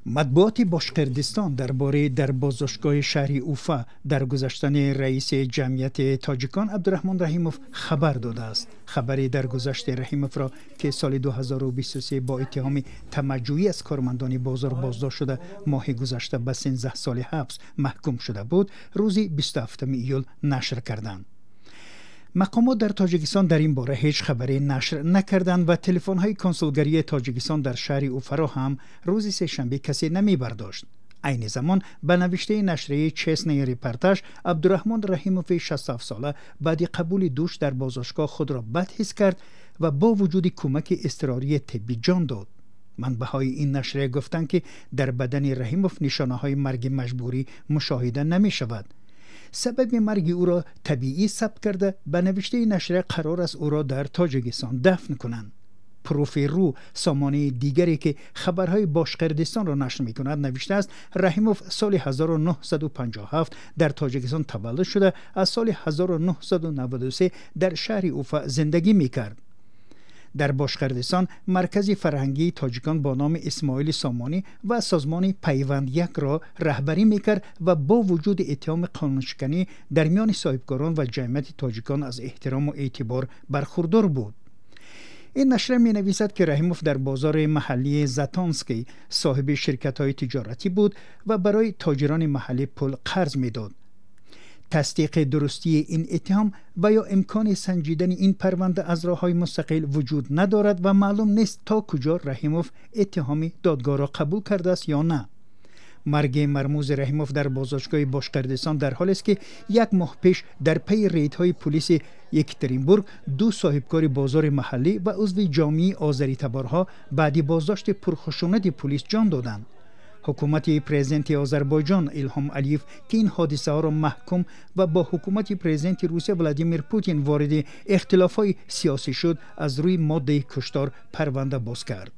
Матбуоти Бошқирдистон дар бораи дар боздоштгоҳи шаҳри Уфа даргузаштани раиси ҷамъияти тоҷикон Абдураҳмон Раҳимов хабар додааст. Хабари даргузашти Раҳимовро, ки соли 2023 бо иттиҳоми тамаъҷӯӣ аз кормандони бозор боздошт шуда, моҳи гузашта ба 13 соли ҳабс маҳкум шуда буд, рӯзи 27 июл нашр карданд. Мақомот дар Тоҷикистон дар ин бора ҳеҷ хабаре нашр накарданд ва телефонҳои консулгарии Тоҷикистон дар шаҳри Уфаро ҳам рӯзи сешанбе касе намебардошт. Айни замон, ба навиштаи нашрияи «Честный репортаж», Абдураҳмон Раҳимови 67сола баъди қабули душ дар боздоштгоҳ худро бад ҳис кард ва бо вуҷуди кӯмаки изтирории тиббӣ ҷон дод. Манбаъҳои ин нашрия гуфтанд, ки дар бадани Раҳимов нишонаҳои марги маҷбурӣ мушоҳида намешавад. Сабаби марги ӯро табиӣ сабт карда, ба навиштаи нашрия, қарор аст ӯро дар Тоҷикистон дафн кунанд. Профи.ру, сомонаи дигаре, ки хабарҳои Бошқирдистонро нашр мекунад, навиштааст, Раҳимов соли 1957 дар Тоҷикистон таваллуд шуда, аз соли 1993 дар шаҳри Уфа зиндагӣ мекард. Дар Бошқирдистон маркази фарҳангии тоҷикон бо номи Исмоили Сомонӣ ва созмони Пайванд якро раҳбарӣ мекард ва бо вуҷуди иттиҳоми қонуншиканӣ дар миёни соҳибкорон ва ҷамъияти тоҷикон аз эҳтирому эътибор бархурдор буд. Ин нашрия менависад, ки Раҳимов дар бозори маҳаллии Затонский соҳиби ширкатҳои тиҷоратӣ буд ва барои тоҷирони маҳаллӣ пул қарз медод. Тасдиқи дурустии ин иттиҳом ва ё имкони санҷидани ин парванда аз роҳҳои мустақил вуҷуд надорад ва маълум нест, то куҷо Раҳимов иттиҳоми додгоҳро қабул кардааст ё на. Марги мармузи Раҳимов дар боздоштгоҳи Бошқирдистон дар ҳолест, ки як моҳ пеш дар пайи рейдҳои пулиси Екатеринбург ду соҳибкори бозори маҳаллӣ ва узви ҷомеаи озаритаборҳо баъди боздошти пурхушунати пулис ҷон доданд. Ҳукумати президенти Озарбойҷон Илҳом Алиев, ки ин ҳодисаҳоро маҳкум ва бо ҳукумати президенти Русия Владимир Путин вориди ихтилофҳои сиёсӣ шуд, аз рӯи моддаи куштор парванда боз кард.